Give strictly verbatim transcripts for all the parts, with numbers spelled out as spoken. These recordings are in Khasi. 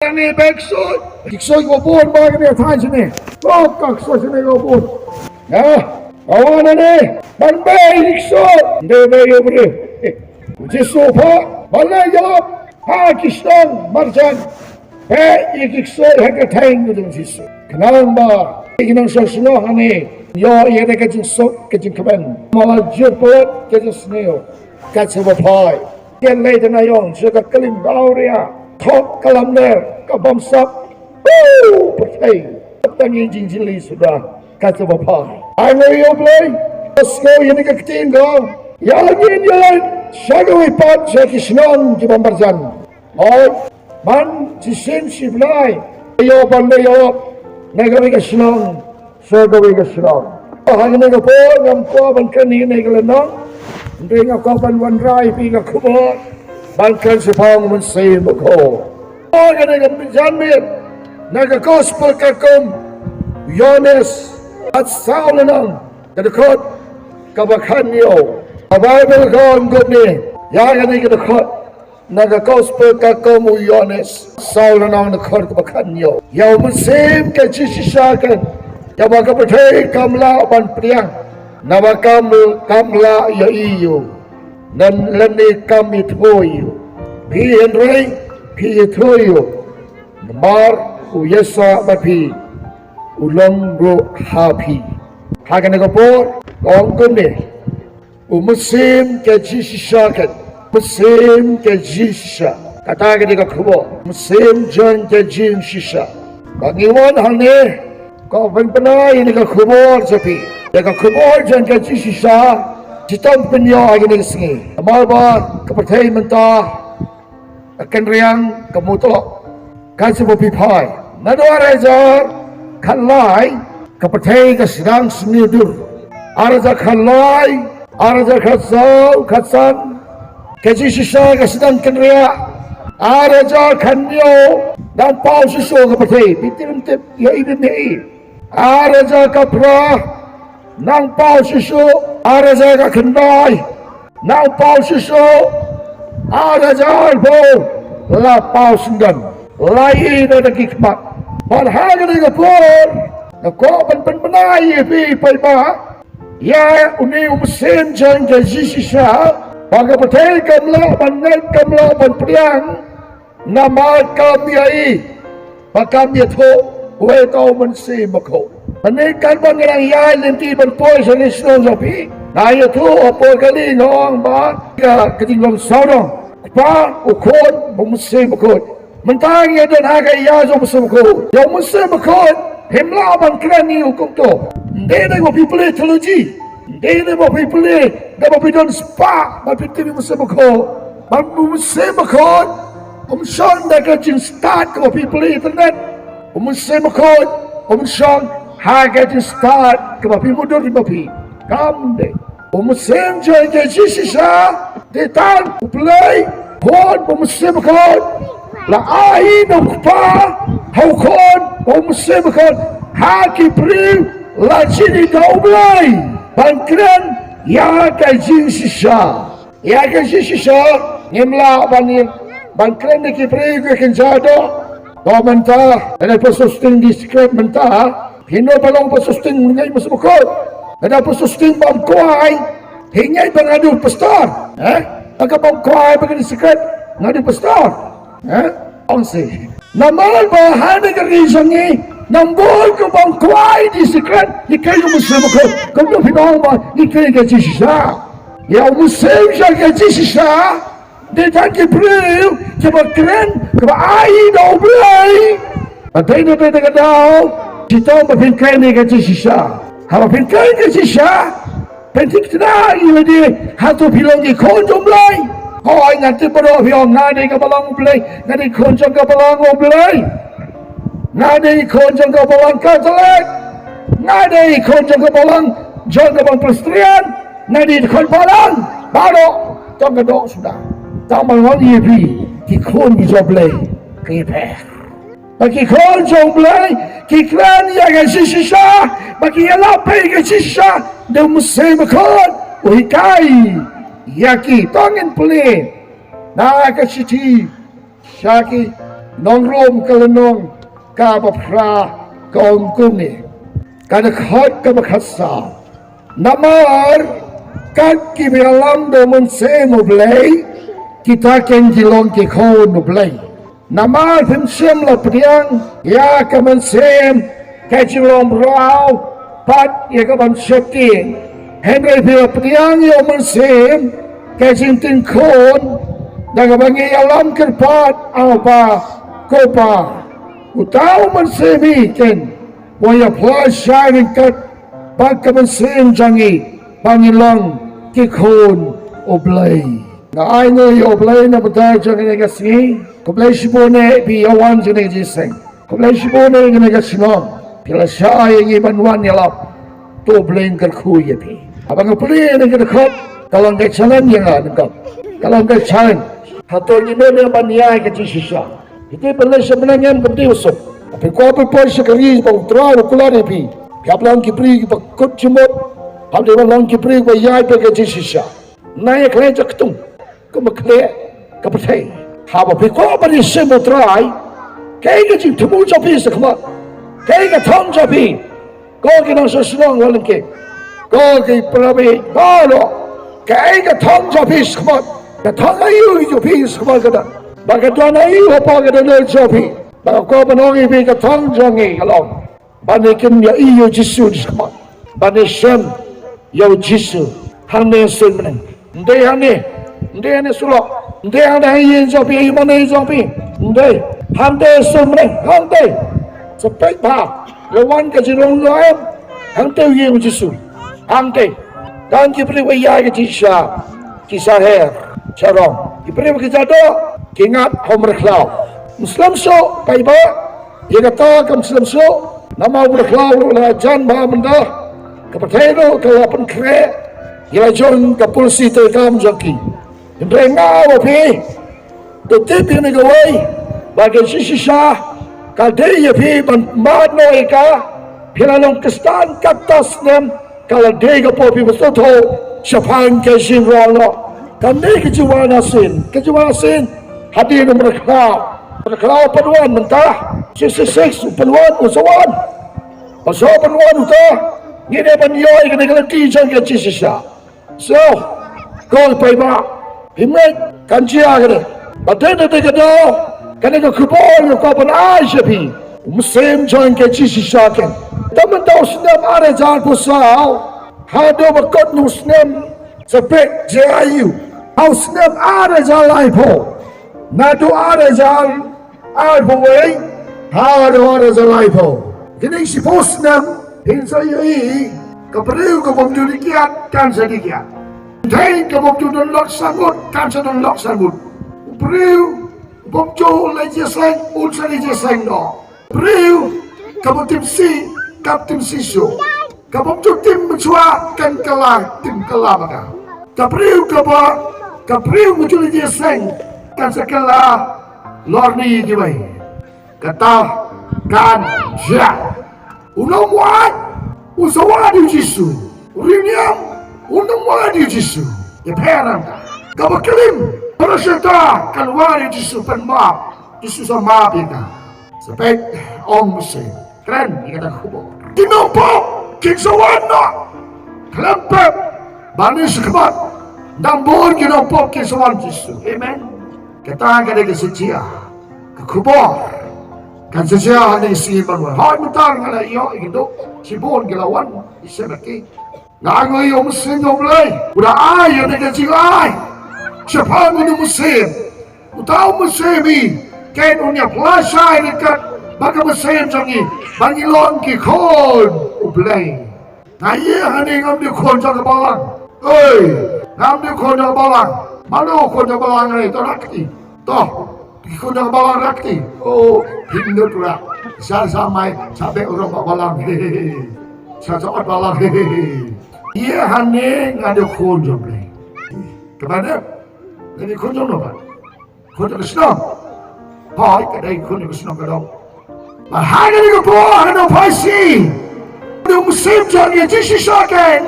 Ani bek soi. Dik soi go bun ba kane than sini. Kok kok soi sini go bun. Ya. Awan ani. Ban bei dik soi. Dei bei yo bri. Jisu pha. Ban lai jalap. Ha ki shnong marjan. Peit ïa ki ksoi ha ka thaiñ ka jong Jisu. Khnang ba ki nongshong shnong hangne ïoh ïa ka jingsuk ka jingkmen. Mala jur put ka jingsniew. Ka jingbaphai. Ïa lei da na ïong sha ka klim bawria. Thok ka lamler ka bamsap. Pyrthei. Tang ïa jingjylliew suda. Ka jingbaphai. Ai ngi ïoh blei. Sngewbha ïa ka ktien ka. Ïa ngin ïa leit sha kawei pat sha ki shnong kiba marjan. Oi, man shisien shi bnai. Ïoh ban da ïoh na kawei ka shnong sha kawei ka shnong. Ha kane ka por ngam kwah ban kren ïa kane ka lynnong. Hynrei nga kwah ban wanrah ïa phi ka khubor ban kren shaphang u Mynsiem Bakhuid. Ha kane ka janmiet na ka Gospel katkum u Ïoannis, ka saw lynnong, ka dkhot kaba khathynñiew. Ka Baibl ka ong kumne ïa kane ka dkhot. Na ka Gospel katkum u Ïoannis, saw lynnong, dkhot kaba khathynñiew. Ïa u mynsiem ka jingshisha kan, ïa ba ka pyrthei kam lah ban pdiang, naba kam, kam lah ïohi ïa u, lane kam ithuh ïa u. Phi hynrei phi ithuh ïa u, namar u ïaishah bad phi, u long ruh ha phi. Ha kane ka por ka ong kumne. U mynsiem ka jingshisha kan. Mynsiem ka jingshisha. Kata ka dei ka khubor. Mynsiem jong ka jingshisha. Ba ngi wan hangne, ka pynbna ïa ka khubor jong phi. Ïa ka khubor jong ka jingshisha. Shitom pynïoh ha kine ki sngi. Namar ba ka pyrthei mynta ka kynriang, ka mutlop. Ka jubab phi phai. Naduh ar hajar khatlai, ka pyrthei ka sdang sniew dur. Ar hajar khatlai, ar hajar khatsaw, khatsan, ka jingshisha ka sdang kynriah. Ar hajar khathynñiew, nang paw shisha ka pyrthei. Phi tip, tip, ïa i, ïa i. Ar hajar khatphra, nang paw shisha, ar hajar khatkhyndai, nang paw shisha, ar hajar arphew, la paw syndon, la ïohi da ki khmat. Bad ha kane ka por, nga kwah ban pynbna ïa phi paidbah, ïa une u mynsiem jong ka jingshisha, ba ka pyrthei kam lah ban ngeit, kam lah ban pdiang, namar kam ïohi, ba kam ithuh, uei uta u Mynsiem Bakhuid. Mynne katba ngi dang ïaid lynti ban poi sha ki shnong jong phi, nga ïathuh ha por kali nga ong ba ka, ka jinglong sawdong, Kpa, U Khun, bad U Mynsiem Bakhuid. Mynta ngi don ha ka ïa jong U Mynsiem Bakhuid. Ïa U Mynsiem Bakhuid, phim lah ban kren ïa u kumto. Ym dei ba phi pule theology. Ym dei ba phi pule, da ba phi don spah ba phi tip ïa U Mynsiem Bakhuid. Bad U Mynsiem Bakhuid um shong da ka jingstad kaba phi pule internet. U Mynsiem Bakhuid um shong ha ka jingstad kaba phi mutdur ba phi. Kam dei. U mynsiem jong ka jingshisha, dei tang U Blei, Khun bad U Mynsiem Bakhuid. La ai da U Kpa ha U Khun bad U Mynsiem Bakhuid, ha ki briew la jied da U Blei ban kren ïa ka jingshisha. Ïa ka jingshisha ngim lah ban, ban kren da ki briew ki kynja doh. To mynta, lada Pastor Sting dei secret mynta, phin ong ba long Pastor Sting ngeit Mynsiem Bakhuid. Lada Pastor Sting bam kwai, phin ngeit ba nga dei pastor. Eh? Lada bam kwai ba ka dei secret, nga dei pastor. Eh? Ong sih. Namar ba ha kane ka ri jong ngi, namar ka bam kwai dei secret, ngi kren ïa U Mynsiem Bakhuid. Kumno phin ong ba ngi kren ïa ka jingshisha? Ïa u mynsiem jong ka jingshisha, dei tang ki briew kiba kren, kiba ai da U Blei. Bad dei na kata ka daw, shitom ba phin kren ïa ka jingshisha. Haba phin kren ïa ka jingshisha, phin thikna ïa lade, hato phi long ki khun jong U Blei? Hooid, ngan tip baroh phi ong nga dei ka balang U Blei, nga dei khun jong ka balang U Blei. Nga dei khun jong ka balang Katholik. Nga dei khun jong ka balang, jong ka balang Presbyterian. Nga dei khun balang baroh jong ka doh suda. Tang ba ngan ïa phi ki khun ki jong U Blei, ki pher. Ba ki khun jong U Blei ki kren ïa ka jingshisha, ba ki ïalap ïa ka jingshisha, da u Mynsiem Bakhuid u hikai ïa ki. To ngin pule na ka shithi sha ki Nong Rom ka lynnong kaba phra ka ong kumne, ka dkhot kaba khatsaw: Namar kat kiba ïalam da u Mynsiem U Blei, kita kin ki long ki khun U Blei. Namar phim shym la pdiang ïa ka mynsiem ka jinglong mraw bad ïa ka ban sheptieng, hynrei phi la pdiang ïa u Mynsiem ka jingtieng khun, da kaba ngi ïalam kyrpad, Abba, ko Pa. Uta u Mynsiem hi kin u ïaphla shai ryngkat bad ka mynsiem jong ngi ba ngin long ki khun U Blei. Nga ai nguh ïa U Blei na ka bynta jong kane ka sngi. Khublei shibun ïa phi ïa wan jong kane ka jingïaseng. Khublei shibun ïa kane ka shnong. Phi la shah ïa ngi ban wan ïalap. To U Blei un kyrkhu ïa phi. Haba nga pule ïa kane ka dkhot, ka long ka challenge ïa nga nyngkong. Ka long ka challenge. Hato ngin ïoh ban ïaid ka jingshisha? Phi tip ban leit sha bneng em kam dei u suk. Phi kwah ban poi sha ka ri ba U Trai u kular ïa phi, phi hap long ki briew kiba kut jingmut. Hap dei ban long ki briew kiba ïaid bad ka jingshisha. Nai ïa khleh jaktung, kumba khleh ka pyrthei. Haba phi kwah ban ïashem U Trai, kaei ka jingthmu jong phi shakhmat? Kaei ka thong jong phi? Ko ki nongshong shnong, wat lynti. Ko ki para bangeit baroh, kaei ka thong jong phi shakhmat? Ka thong aïu jong phi shakhmat kata? Ba ka don aïu hapoh ka dohnud jong phi? Ba ka kwah ban ong ïa phi, ka thong jong ngi ka long ban ïakim ïa u Jisu shakhmat, ban ïashem ïa u Jisu hangne ha suiñ bneng. Ym dei hangne, ym dei hangne surok, ym dei hangne ha ïing jong phi, ha ïing mane jong phi. Ym dei, hangtei ha suiñ bneng, hangtei. Sa peit bha, la wan ka jingrong noh em? Hangtei ha ïing u Jisu. Hangtei. Tang ki briew ba ïaid ka jingshisha ki sa her sha rong. Ki briew ki jado ki ngat ha u mrad khlaw. Ym slem shuh paidbah. Ïa kata kam slem shuh, namar u mrad khlaw ruh la jan bha mynta. Ka pyrthei ruh ka la pynkhreh ïa la jong ka polisi treikam jong ki. Hynrei nga ong ïa phi, to tip ïa kane kawei, ba ka jingshisha ka dei ïa phi ban mad noh ïa ka. Phi la long Khristan katto snem, ka la dei ka por phi ban sngewthuh shaphang ka jingrong noh. Kam dei ka jingwan arsien, ka jingwan arsien hadien u mrad khlaw. Mrad khlaw u pynwan mynta, six six six u pynwan, u sa wan. Ba sa pynwan uta, ngi dei ban ïoh ïa kane ka lynti jong ka jingshisha. So, ko paidbah, phi ngeit kan jia kane? Ba dei na kata ka daw, kane ka khubor nga kwah ban ai sha phi. U mynsiem jong ka jingshisha ken. Te mynta u snem ar hajar arphew saw haduh ba kut u snem, sa peit jia aïu. Ha u snem ar hajar laiphew, naduh ar hajar arphew wei haduh ar hajar laiphew. Kine shiphew snem, phin sa ïohi, ka briew ka bym ju dih kiad kan sa dih kiad. Dei ka bym ju don lok san ngut kan sa don lok san ngut. U briew bym ju leit ïaseng un sa leit ïaseng noh. Briew kaba tim sih kan tim sih shuh. Ka bym ju tim mynshuwa kan kylla tim kylla ma ka. Ka briew kaba, ka briew ba ju leit ïaseng kan sa kylla lorni kiwei. Kata kan jia. U nongwad un sa wad ïa u Jisu. U riewniam un nang wad ïa u Jisu. Ïa pher ïa kata. Kaba klim, para shata kan wad ïa u Jisu, pynmap. Jisu sa map ïa ka. Sa peit, ong u Mynsiem. Kren ïa kata ka khubor. Ki nongpop kin sa wan noh. Khlem pep ban ïa shakhmat. Dang bun ki nongpop kin sa wan Jisu. Amen. Kata ka dei ka sa jia. Ka khubor kan sa jia ha kine ki sngi ban wan. Hooid, mynta nga la ïoh ïa ki duk shibun ki la wan. Ïa sha ki Nga ngeit ïa u Mynsiem U Blei u da ai ïa kane ka jingai shaphang une u mynsiem. Uta u mynsiem hi, ken un ïa pynlashai ryngkat bad ka mynsiem jong ngi ba ngi long ki khun U Blei. Nga ïa hangne ngam dei khun jong ka balang. Oi, ngam dei khun jong ka balang. Mano khun jong ka balang ne, to rak kti. To, ki khun jong ka balang rak kti. Oh, hynrei tu rak. Sa sa mai, sa beh u rong ka balang. Sa sa ot balang. Ïa hangne nga dei khun jong U Blei. Kaba dei, nga dei khun jong u Blei. Khun jong ka shnong. Hooid, ka dei khun jong ka shnong ka dong. Bad ha kane ka por, ha kane ka pyrthei, u mynsiem jong ngi jingshisha kein.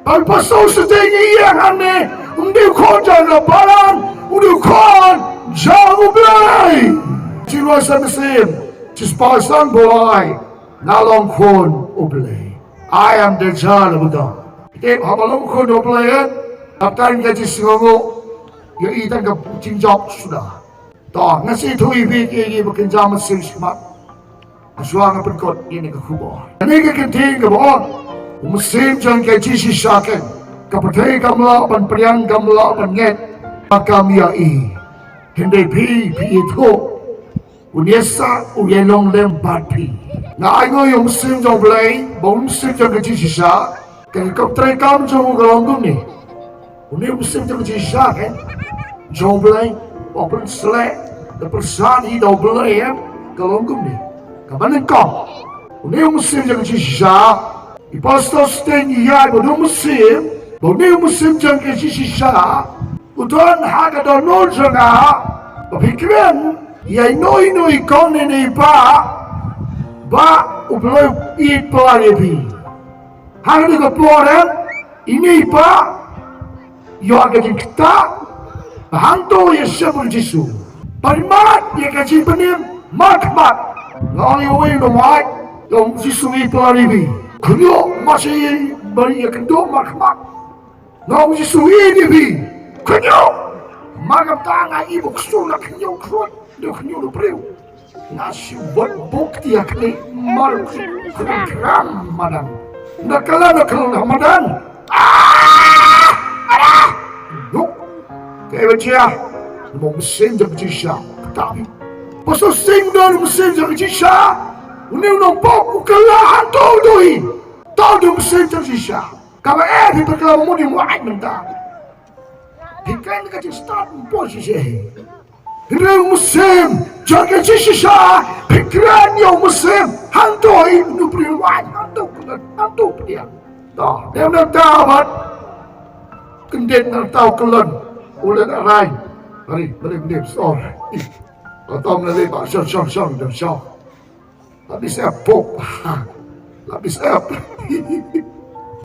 Bad u pastor sdang ïa hangne, um dei khun jong ka balang, u dei khun jong U Blei. Chi roi sa mynsiem, chi spah san ba u la ai, nga long khun u Blei. Ai ym da jia la ba dang. Te haba long khun u Blei, eh, hapdeng ka jingsngewnguh, ïohi tang ka jingjop suda. To, nga sa ïathuh ïa phi kiei kiei ba kynja mynsiem shakhmat. Hashwa nga pynkut ïa kane ka khubor. Kane ka kyntien kaba ong, u mynsiem jong ka jingshisha keiñ, ka pyrthei kam lah ban pdiang, kam lah ban ngeit, ba kam ïohi. Hynrei phi, phi ïathuh, une u sah u ïalong lem bad phi. Nga ainguh ïa u mynsiem jong u Blei, ba u mynsiem jong ka jingshisha, ka, ka treikam jong u ka long kumne. Une u mynsiem jong ka jingshisha, eh, jong u Blei, ba u pynsleh, da pynsan hi da u Blei, eh, ka long kumne. Kaba nyngkong, une u mynsiem jong ka jingshisha, i Pastor Sting i ïaid bad une u mynsiem, ba une u mynsiem jong ka jingshisha u don ha ka dohnud jong nga, ba phi kren ïa ino ino i kong ne i pa, ba u Blei u ïeit palat ïa phi. Hangne ka por, eh, ine i pa ïoh ka jingktah ba hangto ïashem bad u Jisu. Bad i mad ïa ka jingpynim markhmat. Nga ong ïa uwei u nongmad, ïa u Jisu u ïeit palat ïa phi. Khynñiuh, ma shu ïa, ba ïakynduh markhmat. Nga ong u Jisu u ïeit ïa phi. Khynñiuh. Mar kumta nga i ba ksul, nga khynñiuh khrud, nga khynñiuh u briew. Nga shu bot bok ti ha kane mar kram madan. Nga kala, nga kala madan. Ah! Ah! Nuk. Kaei ba jia? Namar u mynsiem jong ka jingshisha. Kata phi. Pastor Sting u don u mynsiem jong ka jingshisha. Une u nongpop u kala hangto u dei. To u don u mynsiem jong ka jingshisha. Kaba eh phi pyrkhat ba mut ïa u ai mynta. Phi kren ka jingstad ym poi shisha. Hynrei u mynsiem jong ka jingshisha, phi kren ïa u mynsiem, hangto hi u briew u ai, hangto u kren, hangto u pdiang. To, dei nangta bad, kyndit nangta u kyllon, u leit rai. Hari, balik balik, sor. Ih, ka tom na leit ba, shong, shong, shong, shong, shong. La bishop pop. La bishop.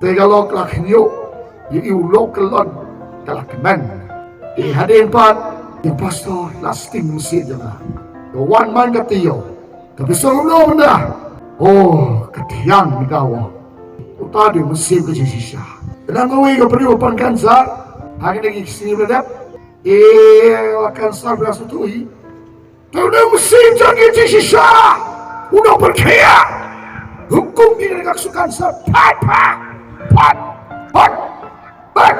Te ka lok la khynñiuh. Ïa u lok kyllon ka la kmen. Te hadien pat, ïa u pastor la sting mynsiem jong nga. Ka wan man ka taïew. Ka bishop u ong mynta. Oh, ka thiang mynta wa. Uta dei u mynsiem ka jingshisha. Ka dang kawei ka briew u pan cancer. Ha kine ki sngi ba la dep. Ïa, la cancer ba la sngewthuh hi. Te une u mynsiem jong ka jingshisha u nongpynkhiah. Hukum ïa kane ka ksu cancer. Phat, phat, phat, phat, phat.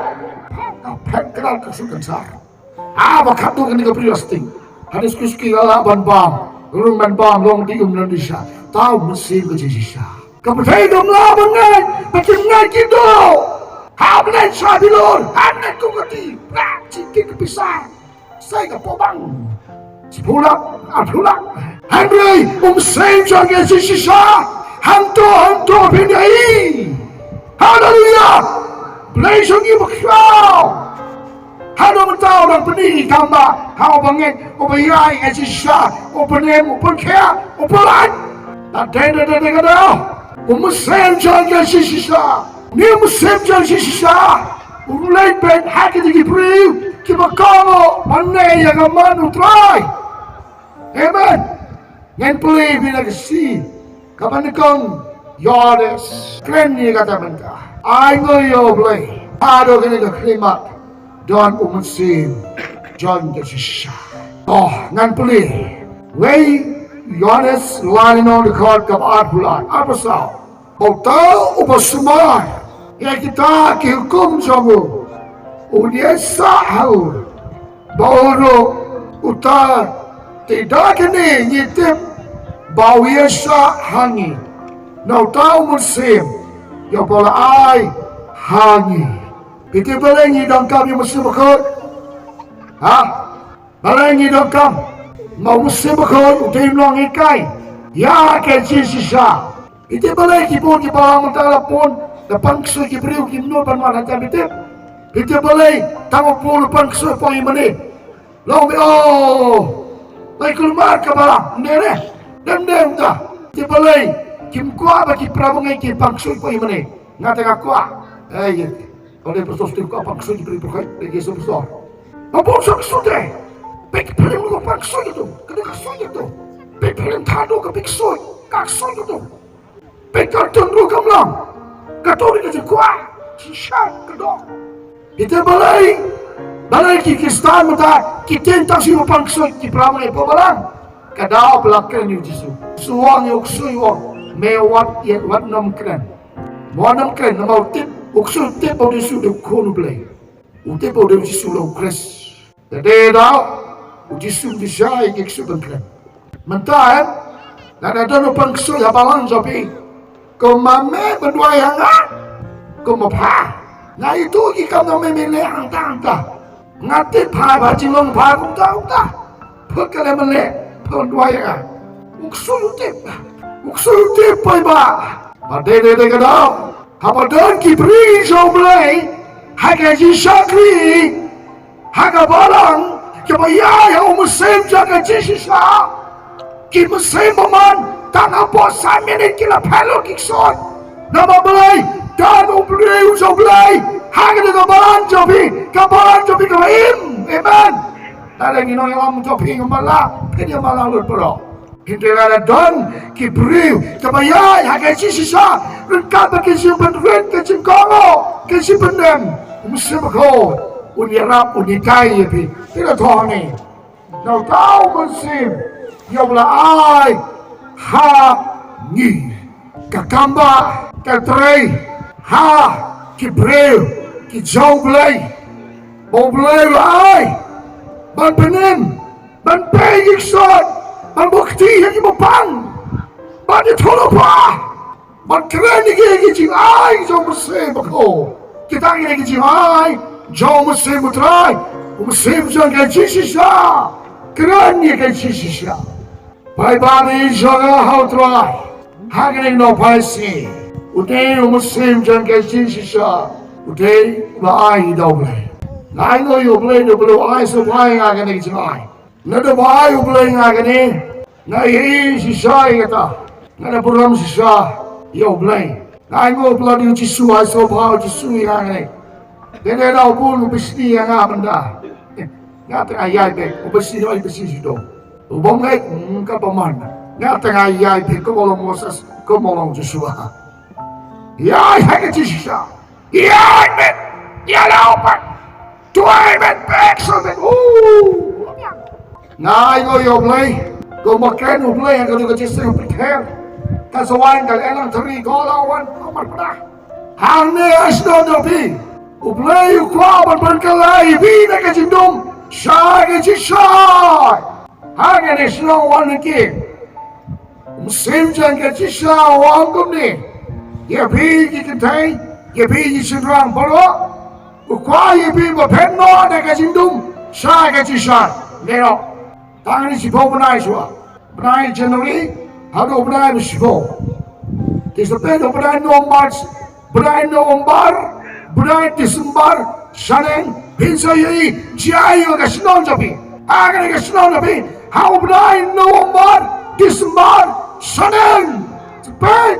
Phat, phat, kynal ka ksu cancer. Ah, ba khadduh kane ka briew la sting. Hadien suki suki la lah ban bam. Rung ban bam, long dih um, long dih sha. Uta u mynsiem ka jingshisha. Ka pyrthei kam lah ban ngeit, ba kim ngeit ki doh. Ha Blei sha bilor, ha ngeit kum ka ti. Pra, chi kit ka pisa. Sa ka pop bang. Shiphew lak, arphew lak. Hynrei u mynsiem jong ka jingshisha. Hangto, hangto phin ïohi. Haleluya. Blei jong ngi ba khraw. Hangno mynta u dang pyni ïa i kam ba. Ha uba ngeit, uba ïaid ïa ka jingshisha, u pynim, u pynkhiah, u pyllait. Te dei, dei, dei, dei ka dei. U mynsiem jong ka jingshisha. Une u mynsiem jong ka jingshisha. U leit beit ha kito ki briew kiba kohnguh ban leh ïa ka mon U Trai. Amen. Ngan plie ïa phi na ka sngi kaba nyngkong, Ïoannis, kren ïa kata mynta. Ainguh ïa U Blei. Haduh kane ka khyllipmat don u mynsiem jong ka jingshisha. Oh, ngan plie. Wei Ïoannis lai lynnong, dkhot kaba arphew lai, arphew saw. Uta uba sumar ïa kita ki hukum jong u, u ïaishah ha u, ba u ruh uta. Te da kane ngi tip ba u ïaishah ha ngi na uta u mynsiem ïa uba la ai ha ngi. Phi tip balei ngi donkam ïa u Mynsiem Bakhuid? Ha? Balei ngi donkam? Namar u Mynsiem Bakhuid u dei u nonghikai ïa ka jingshisha. Phi tip balei ki bun ki balang mynta la pun, la pan ksuid ki briew, kim nud ban wan ha jingim, phi tip? Phi tip balei? Tang u bun u pan ksuid poi mane. Long bi, oh. Lai kulmar ka balang, ne ne. Dem dem ta. Phi tip balei? Kim kwah ba ki para bangeit ki pan ksuid poi mane. Nga te nga kwah. Ei, ei. Ka dei pastor Steve ka pan ksuid ki briew, pyrkhat ïa ki sum sor. Ka bun sum sor te. Peit ka phlim ruh ka pang ksuid kato, ka dei ka ksuid kato. Peit phlim than ruh ka pang ksuid, ka ksuid kato. Peit ka tun ruh ka mlam, kato dei ka jingkwah jingshad ka dok. Ite balei, balei ki Khristan mynta ki tieng tang sha u pang ksuid, ki para bangeit hapoh balang? Ka daw ba la kren ïa u Jisu. Jisu u ong ïa u ksuid, u ong, me wat ïa, wat nym kren. Wat nym kren, namar u tip, u ksuid u tip ba u Jisu u dei u Khun u Blei. U tip ba u dei u Jisu u long u Khrist. Te dei da u Jisu u dei shai ki ksuid ban kren. Mynta em, lada don u pang ksuid ha balang jong phi, kumba me ban duwai ha nga, kumba pha. Nga ïathuh ki kam jong me, me leh hangta hangta. Nga tip pha ba jinglong pha kumta kumta. Pha ka leh ban leh, pha ban duwai ha nga. U ksuid u tip. U ksuid u tip paidbah. Ba dei dei dei ka daw. Haba don ki briew jong u Blei ha ka jingshakri ha ka balang, kiba ïaid ha u mynsiem jong ka jingshisha, ki mynsiem bymman, tang hapoh san minit ki la phet lut ki ksuid. Namar balei? Don u briew jong u Blei ha kane ka balang jong phi, ka balang jong phi kaba im. Amen. Lada ngi nongïalam jong phi ngim lah, phin ïa mala lut baroh. Hynrei lada don ki briew kiba ïaid ha ka jingshisha ryngkat bad ka jingpynrit, ka jingkohnguh, ka jingpyndem, u Mynsiem Bakhuid un ïarap, un hikai ïa phi. Phi la thoh hangne, na uta u Mynsiem ïa uba la ai ha ngi ka kam ba ka trei ha ki briew ki jong u Blei, ba u Blei u la ai ban pynim, ban peit ïa ki ksuid, ban buh kti ha kiba pang, ban ïathuh lypa, ban kren ïa ki, ïa ki jingai jong u Mynsiem Bakhuid. Kita ki dei ki jingai jong u Mynsiem u Trai, u Mynsiem jong ka jingshisha. Kren ïa ka jingshisha. Paidbah jong nga ha u Trai, ha kane ka Nohphaisngi, u dei u Mynsiem jong ka jingshisha, u dei uba ai da u Blei. Nga ainguh ïa u Blei, u Blei u ai sngewbha ïa nga kane ka jingai. Naduh ba ai u Blei ïa nga kane, nga ïohi shisha ïa kata. Nga da burom shisha ïa u Blei. Nga ainguh ba la dei u Jisu, ai sngewbha u Jisu ïa nga kane. Dei dei da u bun u bishni ïa nga mynta. Nga tang ïaid beit, u bishni, u bishni shisha. U bym ngeit, mm, ka bymman. Nga tang ïaid beit, kumba long Moses, kumba long Joshua. Ïaid ha ka jingshisha. Ïaid beit, ïa la u pat. Duwai beit, beit, sngewbha beit. Uh. Nga ainguh ïa u Blei, kumba kren u Blei ha ka, ka jingïaseng u Peter. Ka sa wan, ka la ïalang tari, ka la wan, ka marpda. Hangne ha shnong jong phi, u Blei u kwah ban pynkylla ïa phi na ka jingdum sha ka jingshai. Ha kane ka shnong Wanrynkieh, u Mynsiem jong ka jingshisha u ong kumne: Ïa phi ki kynthei, ïa phi ki shynrang baroh, u kwah ïa phi ba phin noh na ka jingdum sha ka jingshai. Lehnoh, tang kine shiphew bnai shuwa, bnai January haduh bnai ba shiphew. Te sa peit u bnai November, bnai November, bnai December, shaneng, phin sa ïohi jia ïa ka shnong jong phi. Ha kane ka shnong jong phi, ha u bnai November, December, shaneng. Sa peit,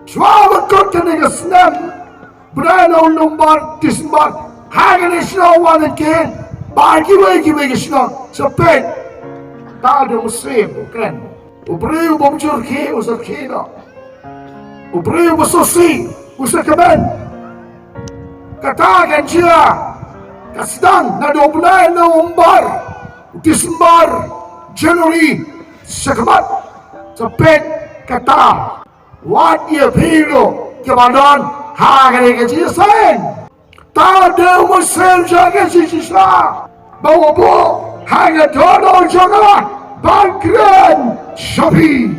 shuwa ban kut kane ka snem, bnai November, December, ha kane ka shnong Wanrynkieh, bad kiwei kiwei ki shnong, sa peit. Tang da u Mynsiem u kren. U briew u bym ju rkhie, u sa rkhie noh. U briew u ba sngewsih, u sa kmen. Kata kan jia, ka sdang naduh u bnai November, December, January, shakhmat. Sa peit kata. Wat ïa phi ruh kiba don ha kane ka jingïaseng. Tang da u Mynsiem jong ka jingshisha ba u buh ha ka dohnud jong nga ban kren sha phi.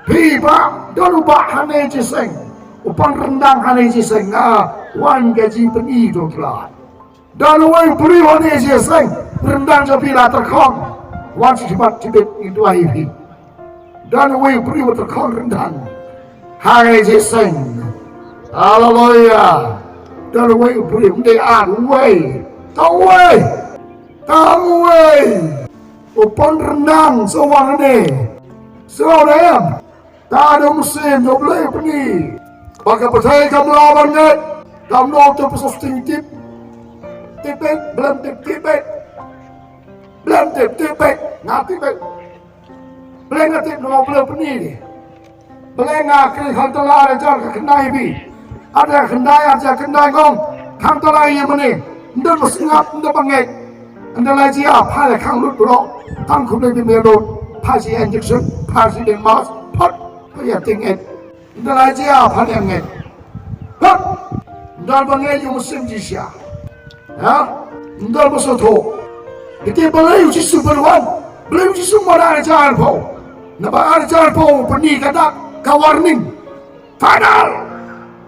Phi bah, don u bah hangne jingïaseng, u pang ryndang hangne jingïaseng, nga wan ka jingpyni to u Trai. Don uwei u briew hangne jingïaseng, ryndang jong phi la tyrkhong. Wan sha khmat tbit, ngin duwai ïa phi. Don uwei u briew ba tyrkhong ryndang hangne jingïaseng. Haleluya. Don uwei u briew, ym dei ar, uwei. Tang uwei. Tang uwei. U pang ryndang, sa wan hangne. Sa wan hangne. Tang da u Mynsiem jong u Blei u pyni ba ka pyrthei kam lah ban ngeit. Kumno te pyrshah sting tip. Tip beit, bym tip, tip beit. Blem tip tip bek, nga tip bek. Blem nga tip namo blem peni ni. Blem nga kri khang tala ar hajar ka khyndai bi. Ar hajar khyndai, ar hajar khyndai ngong. Khang tala ïa mane. Ndon ba sngap, ndon ba ngeit. Ndon la jia, pha la khang lut bro. Tang khum le bi me lut. Pha si injection, pha si deng mas. Phot, pha ïa ting et. Ndon la jia, pha la ngeit. Phot. Ndon ba ngeit ïa u mynsiem jisha. Ha? Ndon ba sotho. Ite balei u Jisu ba wan. Balei u Jisu mar ar hajar phew. Naba ar hajar phew peni ka dak ka warning. Final.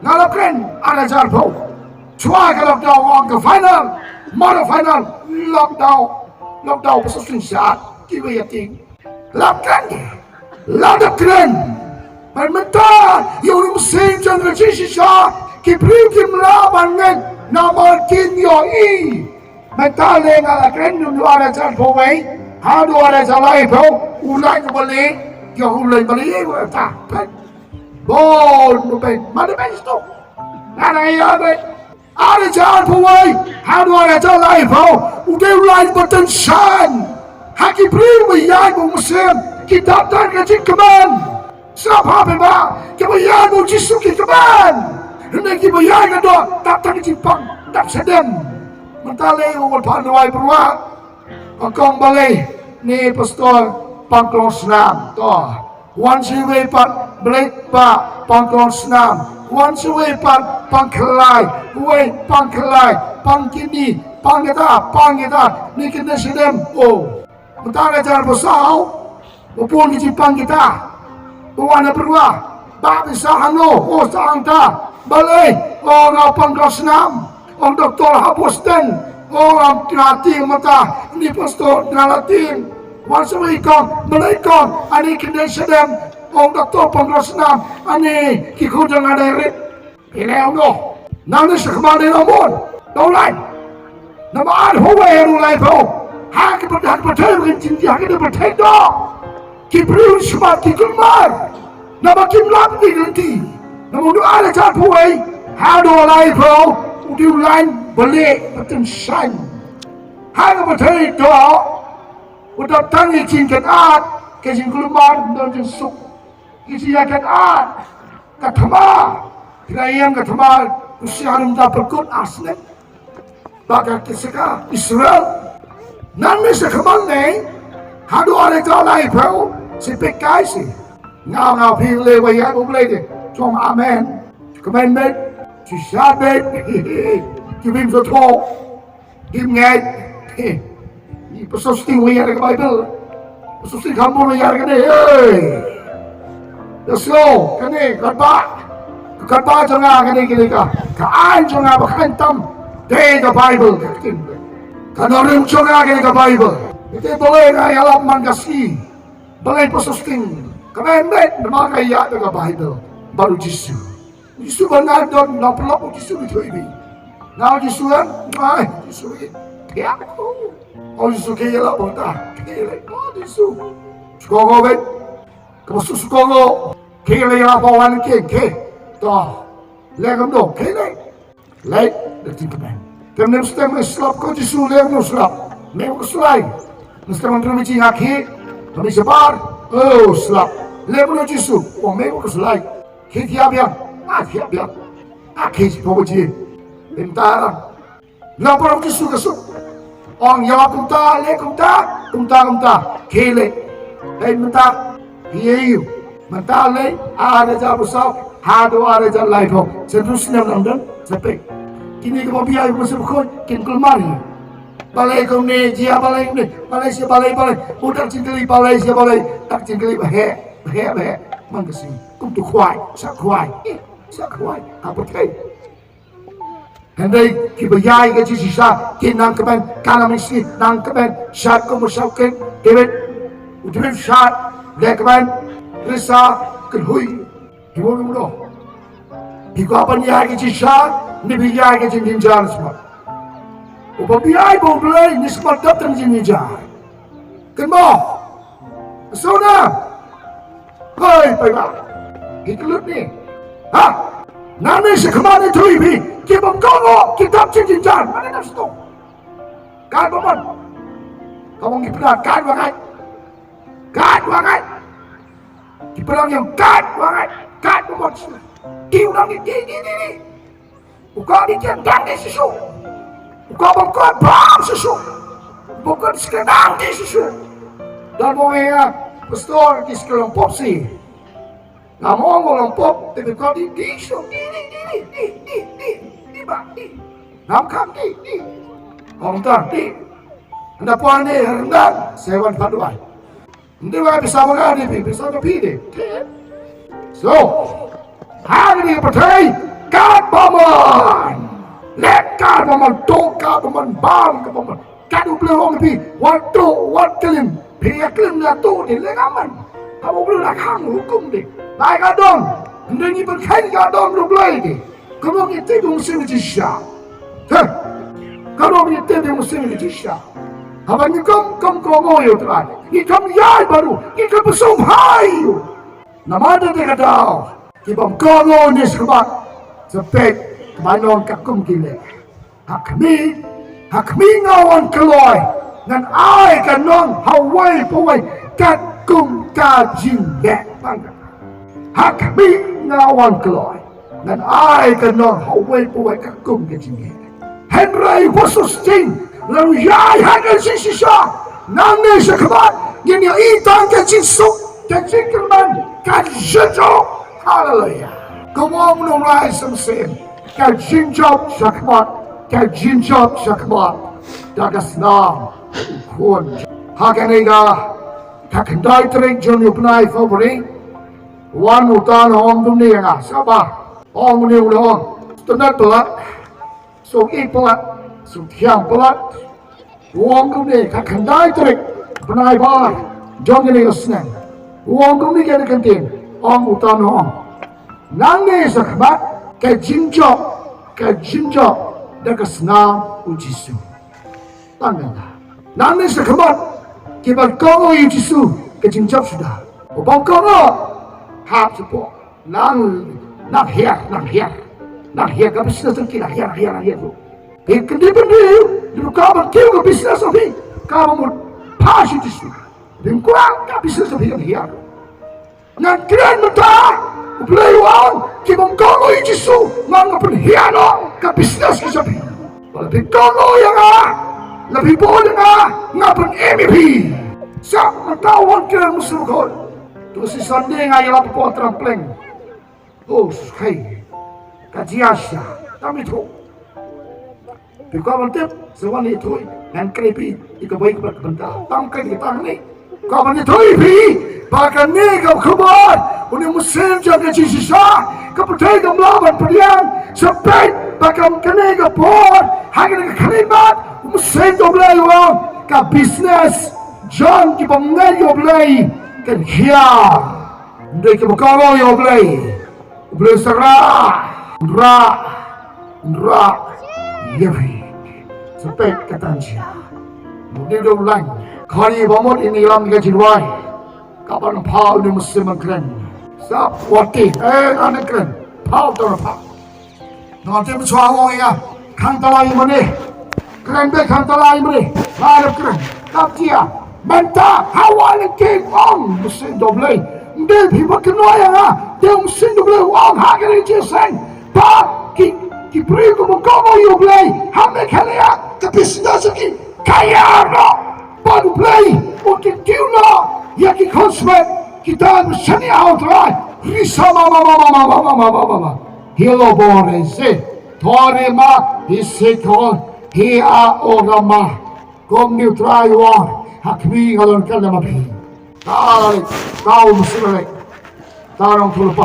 Nga la kren ar hajar phew. Chwa ka lockdown ong ka final. Mar final. Lockdown. Lockdown ba sosing shat. Kiwei ïa ting. La kren. La da kren. Ban mynta ïa u mynsiem jong ka jingshisha. Ki briew kim lah ban ngeit namar kim ïohi. Mynta le nga la kren, u ar hajar phew wei haduh ar hajar laiphew, u lain u balei, ïa u lain balei, ïa u ta. Bon, u ben, ma da ben sto. Nga na ïa ben. Ar hajar phew wei haduh ar hajar laiphew, u dei u lain ba tynshaiñ. Ha ki briew ba ïaid bad u Mynsiem, ki dap tang ka jingkmen. Sngap ha phi ba, kiba ïaid bad u Jisu ki kmen. Hynrei kiba ïaid ka doh, dap tang ka jingpang, dap shadem. Mynta lei u wan phan duwai pyrwa. Ong kong balei ne pastor pang klong snam. To. Wan sa iwei pat balei ba pang klong snam. Wan sa iwei pat pang khlai. Uwei pang khlai. Pang kidney. Pang kita. Pang kita. Ni kidney shadem. Oh. Mynta ka jar ba saw. Ba bun ki jingpang kita. Ba wan na pyrwa. Ba pisa hano. Oh sa hangta. Balei. Oh nga pang klong snam. Ong doktor ha Boston. Ong am kena tieng mynta. Ni pastor kena la tieng. Wan sa wei kong, balei kong, ani kine shadem. Ong doktor pang klong snam. Ani ki khun jong nga dei rit. Phi leh ong noh. Nang ni sa khmat dei ong mon. Dei ong lai. Namar ar hajar wei haduh laiphew. Ha ki pyrthei, ha ki pyrthei, ha ki pyrthei doh. Ki briew smat ki kulmar. Naba kim lap ïa ki lynti. Naba u dei ar hajar phew wei haduh laiphew, u dei u lain ba leh ba tynshaiñ. Ha ka pyrthei doh, u dap tang ïa ki jingkynad, ki jingkulmar, ym don jingsuk. Ki jingïakynad, ka thma, ki la ïeng ka thma, u sngewthuh da pyrkut arsenic. Ba ka ki sa ka Israel. Nang ne sa khmat ne. Haduh ar hajar laiphew. Sa peit kai sa. Nga nga phi leh ba ïa U Blei de. Jong amen. Kmen met. Shisha bet. Ki bym sngewthuh. Kim ngeit. Ïa, pastor Sting wei ïa ka Bible. Pastor Sting kham bun wei ïa kane. Hey. Let's go. Kane, katba. Katba jong nga kane, kane ka. Ka aiñ jong nga ba khlaiñ tam. Dei ka Bible ka ktien. Ka nongrim jong nga kane ka Bible. Ite balei nga ïalap man ka sngi. Balei pastor Sting. Ka mei mei, namar nga ïa ka Bible. Bad u Jisu. Jisu ba nga don, nga pynlong u Jisu ïa u. Nga u Jisu kan, mai, Jisu ïa. Ya. O Jisu ke ïa la bota. Ke ïa la, o Jisu. Sukong o bet. Ka ba su sukong o. Ke ïa la ïa la ba wan ke, ke. To. Le kam do, ke le. Le, le tin kmen. Kam nem stem me slap ko Jisu le no slap. Me ko slai. Mesti menteri mesti ngaki. Kami sebar. Oh, slap. Le no Jisu. Oh, me ko slai. Khie khia biang. Ah, khia biang. Ah, khie si pho ji. Bintara. Na pho Jisu ka suk. Ong ïa kumta, le kumta, kumta, kumta. Khie le. Hei mynta. Ïa ïu. Mynta le. Ar hajar phew saw. Haduh ar hajar laiphew. Sa tu snem nang dang. Sa pek. Kini ka ba biai ba sa khoi. Kin kulmar hi. Balei kumne, jia balei kumne. Balei sia balei balei. Utak jingkylli balei sia balei. Tak jingkylli ba he. Ba he, ba he. Man ka sing. Kum tu khwai. Sa khwai. Eh, sa khwai. Apa kai. Hynrei kiba ïai ka jingshisha, ki nang kmen, ka nang misi, nang kmen, shad kum u shad kit, David, u David shad, le kmen, risa, kynhui, ki won u noh. Ki kwah ban ïai ka jingshisha, ne ba ïai ka jingjynjar smat. U ba ïai ba U Blei, ne smat dap tang jingjynjar. Kynmaw. Sona. Hoi, pai ba. Hi klut ni. Ha? Nane shi khmat ni thui bi. Ki bam kong o, ki dap chin chin jan. Mane dap sto. Kan bam man. Ka ong ki pynat, kat wangait. Kat wangait. Ki pynat ïa kat wangait. Kat wangait. Ti u dang di, di, di, di, di. U ka di tiang dang di shisha. U ka bam ka bam shisha. U bam ka skadang di shisha. Dan mo ya, pastor ki skadang pop si. Nga mo mo long pop, te ka di, di shisha, di, di, di, di, di, di, di, di, ba, di. Ngam kham di, di. Ong ta, di. Anda puan di, rendah, sewan paduan. Ndi wa pisa mo nga di phi, pisa mo phi di. So, ha kane ka pyrthei, kat ba mon. Leh kat ba mon, to kat ba mon, bam kat ba mon. Kat U Blei ong phi, wat to, wat klim. Phi ïa klim na to di, leh ka mon. Haba U Blei la khang hukum di. Lai ka don. Ndi ngi pyrkhat ka don U Blei di. Ka ruh ngi tip ïa u mynsiem ka jingshisha. He. Ka ruh ngi tip ïa u mynsiem ka jingshisha. Haba ngi kum, kum kohnguh ïa u Trai. Ngi kum ïaid baroh. Ngi kum pynshong bha ïa u. Namar kata ka daw. Ki bym kohnguh ne shakhmat. Sa peit. Kaba nong ka kum ki leh. Ha khmih. Ha khmih nga wan kloi. Ngan ai ka nong ha uwei pa uwei. Katkum ka jingleh. Bang ka. Ha khmih nga wan kloi. Ngan ai ka nong ha uwei pa uwei katkum ka jingeh. Hynrei u Jisu u ong, lada ïai ha ka jingshisha, nangne shakhmat, ngin ïohi tang ka jingsuk, ka jingkyrmen, ka jingjop. Haleluya. Kumno u rai shisien. Ka jingjop shakhmat, ka jingjop shakhmat. Da ka snam u khun. Ha kane ka, ka khyndai tarik jong u bnai February. Wan uta u ong kumne ïa nga, sngap bha. Ong kumne u ong. Sngewtynnat palat. Sngewthuh palat. Sngewthiang palat. U ong kumne, ka khyndai tarik. Bnai Bar. Jong kane ka snem. U ong kumne ïa ka ktien. Ong uta u ong. Nangne shakhmat. Ka jingjop. Ka jingjop. Da ka snam u Jisu. Tang kata. Nangne shakhmat, kiba kohnguh ïa u Jisu, ka jingjop suda. U bym kohnguh, hap shapoh. Nang, nang hiar, nang hiar. Nang hiar, ka business jong ki nang hiar, nang hiar, nang hiar. Phi kyndit bynriew, dei ka ban kiew ka business jong phi. Ka ban mut pha sha u Jisu. Phi kwah ka business jong phi kan hiar. Ngan kren mynta, U Blei u ong, ki bym kohnguh ïa u Jisu, ngan, nga pynhiar noh ka business ka jong phi. Lada phi kohnguh ïa nga, lada phi bun ïa nga, nga pynim ïa phi. Sa mynta u wan kren Muslim khun. To shi Sunday nga ïalap hapoh tram pleng. Oh, kai. Ka jia sha. Tang ïathuh. Phi kwah ban tip, sa wan ïathuh, ngan kren phi, ïa ka bai ka bad ka bynta. Tang kren ïa tang ne. Kwah ban ïathuh ïa phi, ba kane ka khubor, une u mynsiem jong ka jingshisha, ka pyrthei kam lah ban pdiang, sa peit, ba kam kane ka por, ha kane ka khlieh mat, u mynsiem jong U Blei u ong, ka business, jong ki bym ngeit ïa U Blei, kan hiar. Dei ki ba kohnguh ïa U Blei. U Blei sa rah, rah, rah ïa phi. Sa peit kata jia. Mut dei u lain. Khari ba mut ini lam ka jingrwai. Ka ban pha une u mynsiem ban kren. Sa wati, eh, ngan kren. Pha uta pha. Ngan tip shuwa ong ïa. Khang talai mane. Kren beit khang talai mane. Ngan kren. Kap jia. Mynta hawa ne king ong. Mynsiem jong U Blei. Mbe phi ba kynnoh ïa nga. Te u mynsiem jong U Blei u ong ha kane ka jingïaseng. Ba ki, ki briew kiba kohnguh ïa U Blei. Ha Meghalaya. Ka business ki. Ka ïar noh. Bad U Blei. U kyntiew noh. Ïa ki khun smet. Kita ba shaniah ha U Trai. Risa ma ma ma ma. Hilo bore se. Tore ma, hi sekol, hi a ora ma. Kom ni u Trai wa, ha khmih nga long kan ma phi. Ta lei, ta u mynsiem lei. Ta nongthoh lypa